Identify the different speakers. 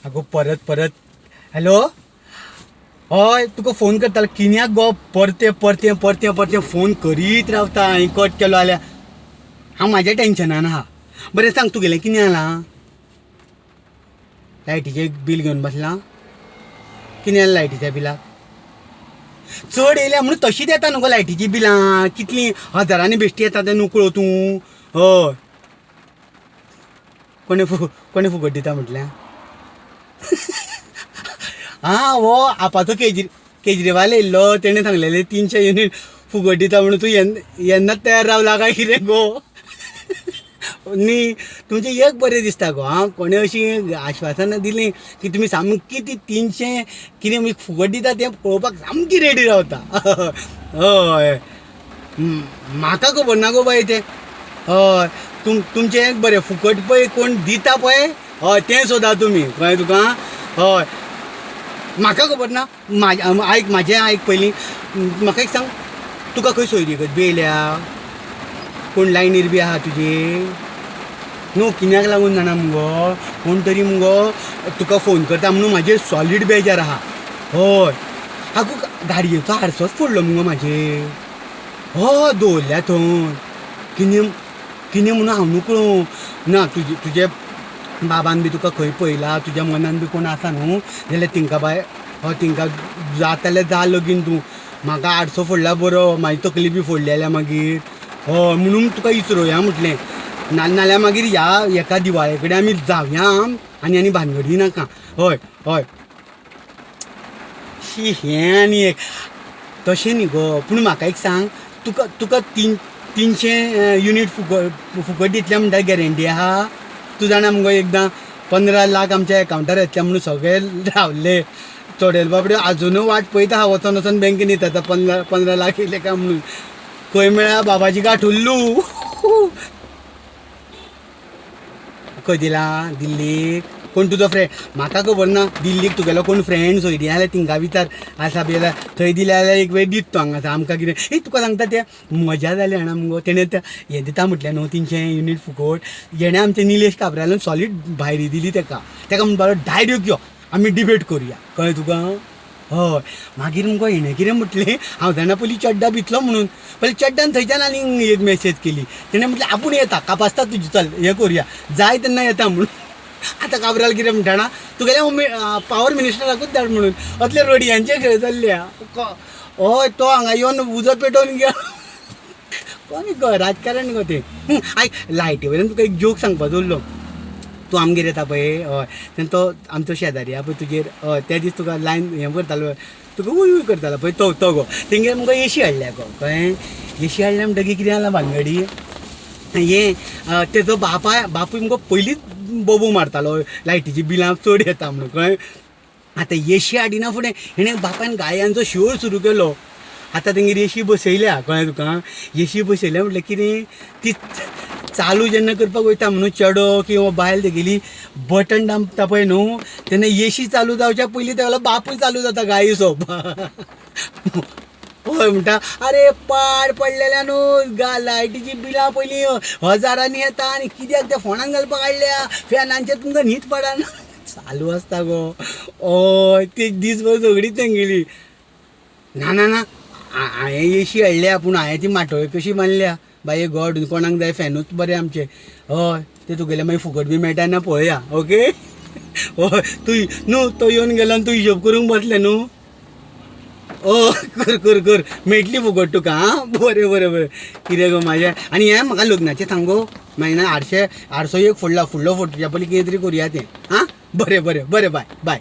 Speaker 1: आगो परत परत हॅलो, हय तुका फोन करतालो किन्याक गो, परते परते परते परते फोन करीत रावता. हांवें कट केलो जाल्यार हांव म्हाज्या टेंशनान आहा. बरें सांग, तुगेलें कितें जालां? लायटीचें बील घेवन बसलां? कितें जालें लायटीच्या बिलाक? चड येयल्या म्हणून तशीच येता न्हू गो लायटीचीं बिलां, कितलीं हजारांनी बेश्टी येता तें नकळो तूं. हय, कोणे कोणे फुकट दिता म्हटल्यार? आं, हो आपाचो केजरीवाल येयल्लो, तेणें सांगलेलें 300 युनीट फुकट दिता म्हणून. तूं येन्नाच तयार रावला काय कितें गो? न्ही, तुमचें एक बरें दिसता गो. आं, कोणें अशीं आश्वासनां दिलीं की तुमी सामकी ती 300 कितें फुकट दिता तें पळोवपाक सामकी रेडी रावता. हय, म्हाका खबर ना गो बाय तें. हय, तुमचें एक बरें, फुकट पळय कोण दिता पळय, हय तें सोदा तुमी, कळ्ळें तुका? हय, म्हाका खबर ना. आयक म्हाजें आयक पयलीं. म्हाका एक सांग, तुका खंय सोयरीगत बी येयल्या? कोण लायनीर बी आहा तुजी? न्हू, कित्याक लागून जाणा मुगो, कोण तरी मुगो तुका फोन करता म्हणून म्हाजेर सॉलीड बेजार आहा. हय, आगो गाडयेचो हारसोच फोडलो मुगो म्हाजेर. हय, दवरल्या थंय. कितें कितें म्हणून हांव नकळो. ना, तुजे तुजे बाबान बी तुका खंय पळयला, तुज्या मनान बी कोण आसा न्हू जाल्यार तेंकां बाय, हय तेंकां जाता जाल्यार जा लगीन तूं. म्हाका आरसो फोडला बरो, म्हाजी तकली बी फोडली जाल्यार मागीर. हय, म्हणून तुका इचरोया म्हटलें, ना नाल्यार मागीर ह्या एका दिवाळे कडेन आमी जावया आनी आनी भानगडी नाका. हय हय, शी हें आनी एक तशें न्ही गो. पूण म्हाका एक सांग, तुका तुका 300 युनीट फुकट फुकट दितले म्हणटा गॅरंटी आहा? तूं जाणा मुगो, एकदां 15 लाख आमच्या एकावंटार येतले म्हणून सगळे रावले. थोडे बाबडे आजुनूय वाट पळयता आहा, वचोन वचोन बँकेन येता आतां 15 लाख येयले काय म्हणून. खंय मेळ्ळा बाबाजी गांठ उल्लू. खंय दिला? दिल्लीक? कोण तुजो फ्रेंड? म्हाका खबर ना. दिल्लीक तुगेलो कोण फ्रेंड सोयरी जाल्यार तिंका विचार आसा बी जाल्यार. थंय दिल्या जाल्यार एक वेळ दीत तो हांगासर आमकां कितें. ए तुका सांगता तें मजा जाली जाणा मुगो. तेणें तें हें दिता म्हटलें न्हू 300 युनीट फुकट, हेणें आमच्या निलेश काब्रालान सॉलीड भायरी दिली तेका. तेका म्हणपाक लागलो डायरेक्ट यो, आमी डिबेट करुया. कळ्ळें तुका? हय. मागीर मुगो हेणें कितें म्हटलें, हांव जाणा पयलीं चड्डा भितलो म्हणून. पयलीं चड्डान थंयच्यान आनी एक मॅसेज केली. तेणें म्हटलें आपूण येता, कापास्ताद तुजी, चल हें करुया, जाय तेन्ना येता म्हणून. आतां काब्राल कितें म्हणटा जाणा, तुगेल्या पावर मिनिस्टराकूच धाड म्हणून. असले रडयांचे खेळ चल्ल्या. हय, तो हांगा येवन उजो पेटोवन गेलो. कोण गो राजकारण गो तें. आयक, लायटी वयल्यान तुका एक जोक सांगपाचो उरलो. तूं आमगेर येता पळय, हय, तेन्ना तो आमचो शेजारी आहा पळय तुगेर, हय, त्या दीस तुका लायन हें करतालो, तुका उय उय करतालो पळय तो, तो गो तेंगेर मुगो एशी हाडल्या गो. कळ्ळें? एशी हाडल्या म्हणटकीर कितें जालां भानगडी, हें तेजो बापूय मुगो पयलींच बोबो मारतालो लायटीचीं बिलां चड येता म्हणून. कळ्ळें? आतां एशी हाडिना फुडें हेणें बापायन गाळयांचो शोर सुरू केलो. आतां तेंगेर एशी बसयल्या. कळ्ळें तुका? एशी बसयल्या म्हटल्यार कितें, ती चालू जेन्ना करपाक वयता म्हणून चेडो किंवा बायल तेगेली बटन दामता पळय न्हू, तेन्ना एशी चालू जावच्या पयलीं तेगेलो बापूय चालू जाता गाळी सोंवपाक. हय, म्हणटा आरे पाड पडलेल्या न्हू, लायटीचीं बिलां पयलीं हजारांनी येता आनी कित्याक त्या फोंडान घालपाक हाडल्या, फॅनांचेर तुमकां न्हीद पडना. चालू आसता गो. हय, ती दीसभर झगडीच तेंगेली. ना ना ना, हांवें एशी हाडल्या पूण हांवें ती माटोळी कशी बांदल्या बाये गॉड, कोणाक जाय फॅनूच बरें आमचें. हय, ते तुगेले मागीर फुकट बी मेळटा ना पळोवया. ओके? हय, तूं न्हू तो येवन गेलो आनी तूं हिशोब करूंक बसलें न्हू. ओ कर कर कर, मेळटली फुकट तुका. आं, बरें बरें बरें. कितें गो म्हाजें आनी हें म्हाका लग्नाचें सांग गो. मागीर ना आरसो एक फोडला, फुडलो फोडच्या पयलीं कितें तरी करुया तें. आं, बरें बरें बरें, बाय बाय.